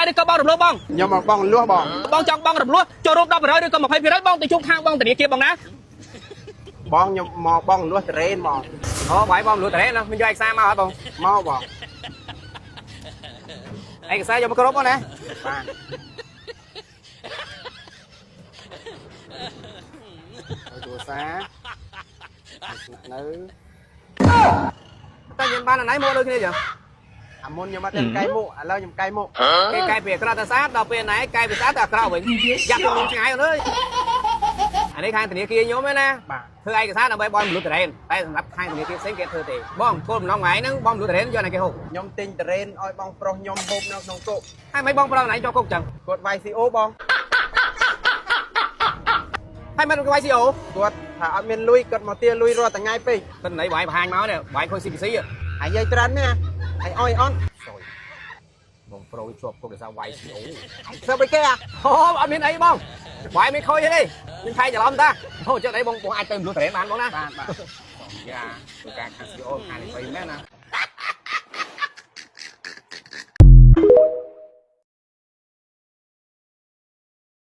ឬក៏បងរំលោះបង ខ្ញុំមកបងលួសបង បងចង់បងរំលោះចូលរួម10%ឬក៏20%បងទៅជួបខាងបងធនាគារបងណា បងខ្ញុំមកបងលួសតរេនបង អូបាយបងរំលោះតរេណាមានយកឯកសារមកអត់បង មកបង ឯកសារយកមកគ្រប់បងណា បាទ ហើយគ្រួសារស្នាក់នៅតែយើងបានអាណៃមកដូចគ្នាចឹង អាមុនខ្ញុំអត់ទាន់កែមុខឥឡូវខ្ញុំកែមុខ គេកែពីអាក្រក់ទៅស្អាតដល់ពេលណែកែពីស្អាតទៅអាក្រក់វិញយ៉ាប់ទៅឆ្ងាយអើយអានេះខាងធនាគារខ្ញុំឯណា បាទ ធ្វើឯកសារដើម្បីបងមលុតតរ៉េនតែសម្រាប់ខាងធនាគារផ្សេងគេធ្វើទេបងគោលបំណងថ្ងៃហ្នឹងបងមលុតតរ៉េនយកណាគេហូប ខ្ញុំទិញតរេនឲ្យបងប្រុសខ្ញុំហូបនៅក្នុងគុក ហើយមិនបងប្រងណៃចូលគុកចឹង គាត់វាយ CO បង ហើយមិនគេវាយ CO គាត់ថាអត់មានលុយគាត់មកទាលុយរាល់ថ្ងៃពេក តែណៃបាយបង្ហាញមកនេះបាយខូច CPC ហើយយាយច្រើនមែនណាហើយអុយអត់ សយបងប្រូជាប់គុកដោយសារវាយ CO ស្រាប់អីគេអា អូអត់មានអីបងបាយមិនខូចទេមានខែច្រឡំតាអូចិត្តអីបងបងអាចទៅមលុតតរ៉េនបានបងណា បាទបាទ យ៉ាធ្វើការខាង CO ខាងនេះមែនណា